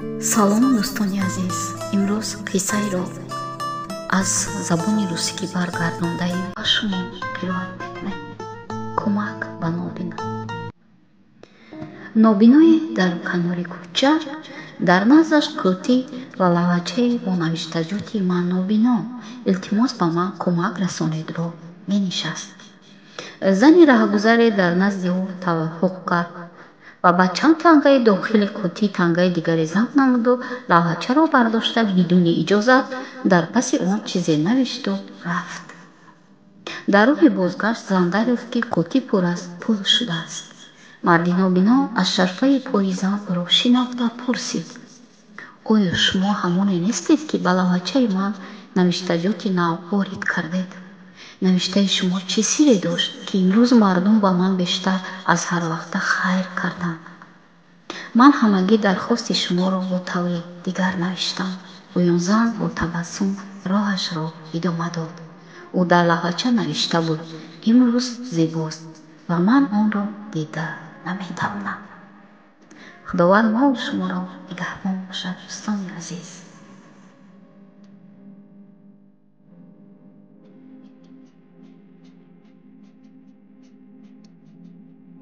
Салом, дӯстони азиз! Имрӯз қиссаеро аз забони русӣ ки баргардондаем, ба шумо қироат мекунем. Кӯмак ба нобино. Нобиное дар канори кӯча дар наздаш қӯтӣ ва лавачае бо навиштаҷоти «Ман нобино, илтимос, ба ман кӯмак расонед»-ро менишаст. Зани раҳгузаре дар назди ӯ таваққуф кард ва ба чанд тангаи дохили қӯтӣ тангаи дигаре зам намуду лавачаро бардошта, бидуни иҷозат дар паси он чизе навишту рафт. Дар роҳи бозгашт зан дарёфт, ки қӯтӣ пур аз пул шудааст. Марди нобино аз шарфаи пои зан ӯро шинохта пурсид: «Оё шумо ҳамоне нестед, ки ба лавачаи ман навиштаҷоти нав ворид кардед? Навиштаи шумо чӣ сирре дошт, ки имрӯз мардум ба ман бештар аз ҳарвақта хайр карданд? Ман ҳамагӣ дархости шуморо бо таври дигар навиштам». Гӯён зан бо табассум роҳашро идома дод. Ӯ дар лавача навишта буд: «Имрӯз зебост ва ман онро дида наметавонам». Худованд мову шуморо нигаҳбон бошад, дӯстони азиз.